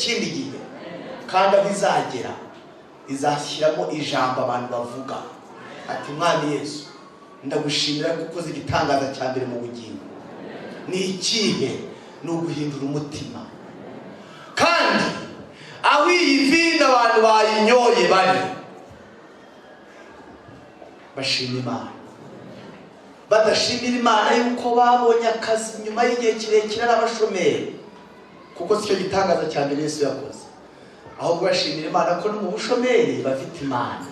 ikindi gihe. Kandi aho izagera izashyiramo ijambo abantu bavuga ati: "Mwami Yesu, ndagushimira ko ukoze igitangaza cya mbere mu bugingo." Ni ikihe? Ni uguhindura umutima. Kandi aho iyi vino abantu bayinyoye bari bashima Imana, badashimira Imana yuko babonye akazi nyuma y'igihe kirekire ari abashomeri, kuko si cyo gitangaza cya mbere Yesu yakoze, ahubwo bashimira Imana ko no mu bushomeri bafite Imana.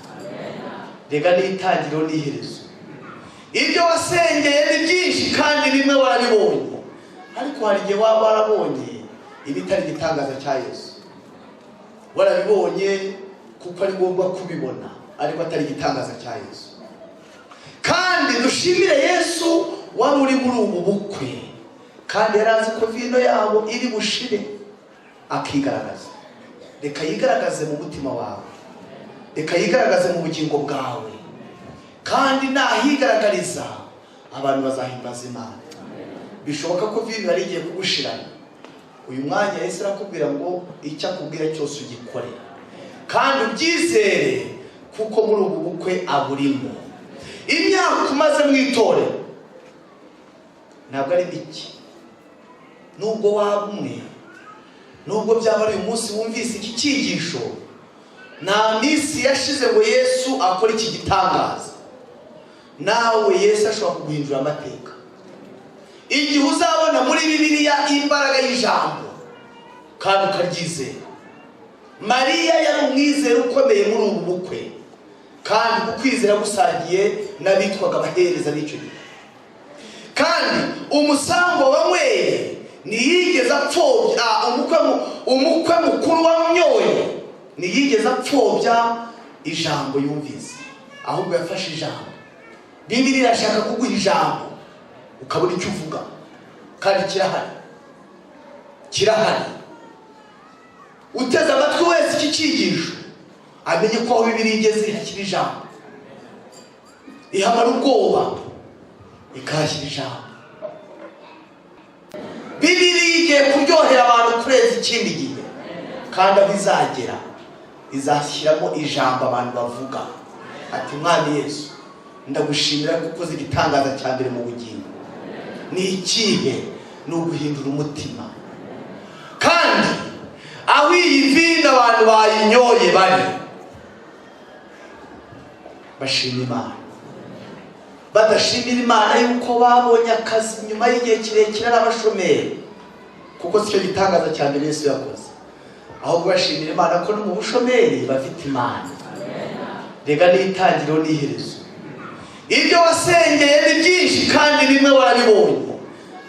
Rega n'itangiriro n'iherezo. Ibyo wasengeye ni byinshi kandi bimwe warabibonye, ariko hari igihe waba warabonye ibitari igitangaza cya Yesu, warabibonye kuko ari ngombwa kubibona, ariko atari igitangaza cya Yesu. Kandi dushimire Yesu wari uri muri ubu bukwe, kandi yari azi ko vino yabo iri bushire, akigaragaza. Reka yigaragaze mu mutima wawe, reka yigaragaze mu bugingo bwawe. Kandi nahigaragariza abantu bazahimbaza Imana. Bishoboka ko vino yari igiye kugushirana. Uyu mwanya Yesu arakubwira ngo icyo akubwira cyose ugikore kandi ubyizere, kuko muri ubu bukwe aburimo. Imyaka umaze mu itorero ntabwo ari mike. Nubwo waba umwe, nubwo byaba ari uyu munsi wumvise iki cyigisho, nta minsi yashize ngo Yesu akore iki gitangaza. Nawe Yesu ashobora kuguhindura amateka. Igihe uzabona muri Bibiliya imbaraga y'ijambo kandi ukaryizera. Mariya yari umwizera ukomeye muri ubu bukwe, kandi ukwizera gusangiye n'abitwaga abahereza b'icyo gihe. Kandi umusango wanyweye ntiyigeze apfobya umukwe mukuru wanyoye, ntiyigeze apfobya ijambo yumvise, ahubwo yafashe ijambo. Bibiliya irashaka kuguha ijambo ukabona icyo uvuga, kandi kirahari, kirahari. Uteze amatwi wese iki cyigisho amenye ko aho Bibiliya igeze hakiri ijambo, ihamara ubwoba ikahashyira ijambo. Bibiliya igiye kuryohera abantu kurenza ikindi gihe. Kandi aho izagera izashyiramo ijambo abantu bavuga ati: "Mwami Yesu, ndagushimira ko ukoze igitangaza cya mbere mu bugingo." Ni ikihe? Ni uguhindura umutima. Kandi aho iyi vino abantu bayinyoye bari bashima Imana, badashimira Imana yuko babonye akazi nyuma y'igihe kirekire ari abashomeri, kuko si cyo gitangaza cya mbere Yesu yakoze, ahubwo bashimira Imana ko no mu bushomeri bafite Imana. Rega n'itangiriro n'iherezo. Ibyo wasengeye ni byinshi kandi bimwe warabibonye,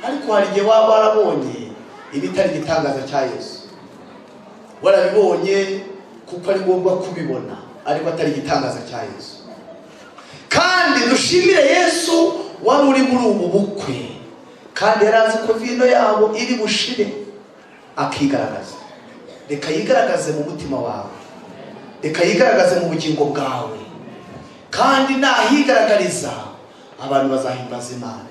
ariko hari igihe waba warabonye ibitari igitangaza cya Yesu, warabibonye kuko ari ngombwa kubibona, ariko atari igitangaza cya Yesu. Kandi dushimire Yesu wari uri muri ubu bukwe, kandi yari azi ko vino yabo iri bushire, akigaragaza. Reka yigaragaze mu mutima wawe, reka yigaragaze mu bugingo bwawe. Kandi nahigaragariza abantu bazahimbaza Imana.